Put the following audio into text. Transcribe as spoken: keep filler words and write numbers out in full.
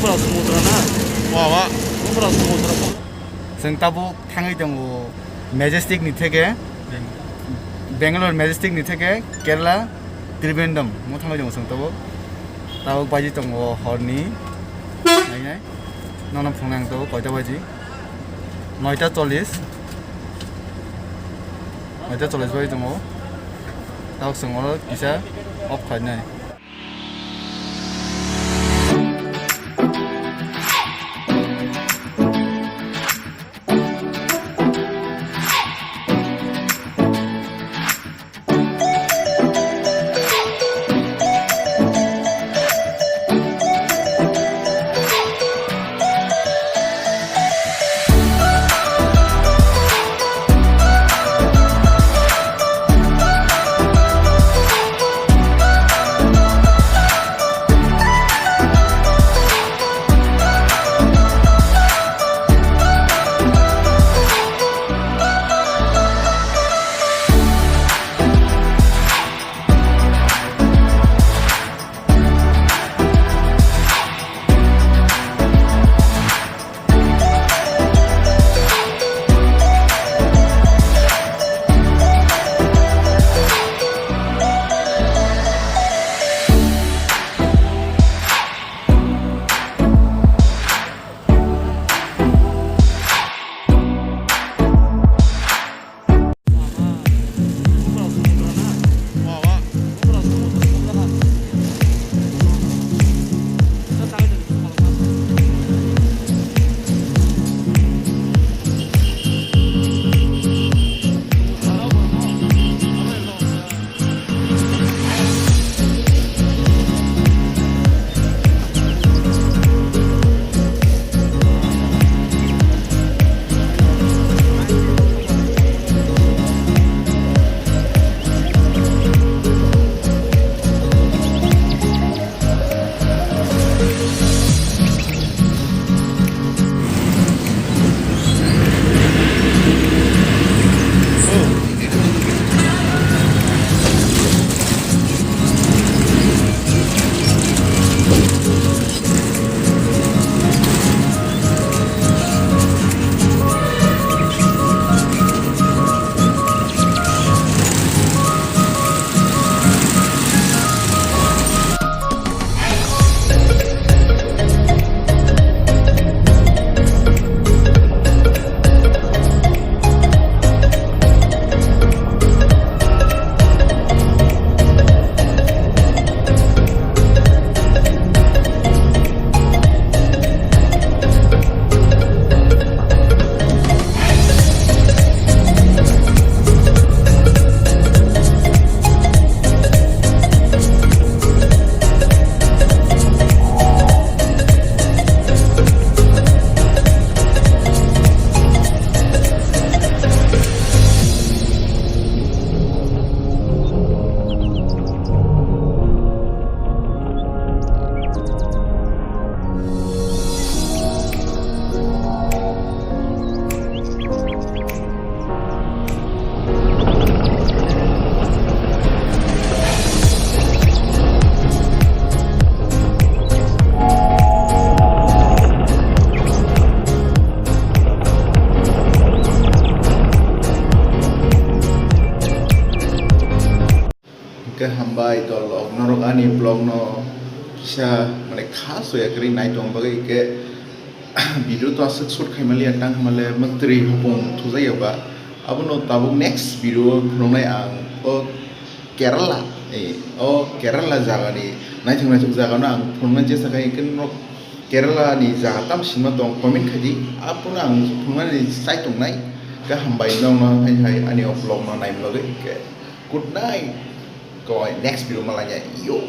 Bura sumudra na? Wa, wa. Bura sumudra. Chwng tabuk thangwi tongo Majestic ni theke, Bangalore Majestic ni theke Kerala Trivandrum mo thangwi tongo chwng tabuk. Tabuk baji tongo horni, nai nai. Nono phungnai ang tabuk koita baji? Noita chollish. Noita chollish baji tongo. Tabuk chwng oro kisa off khainai. Hwnkhe hambai dolrok, norok ani vlog no kisa mane kha soya kwrwi naitong bagwi, hwnkhe video to aswk shoot khaimaliya, tang hamale mwktwrwi hopung thujakya ba. Abono tabuk next video o phunuknai ang o Kerala, eh, o Kerala jagani naithok naithok jagano ang phunuknai chesta khai, hwnkhe norok Kerala ni jaga tamo sima tong comment khaidi, abono ang phunuknani chai tongnai. Hwnkhe hambai nokno hai hai ani o vlog no naimlogwi, hwnkhe good night. Koi next video malainai yo.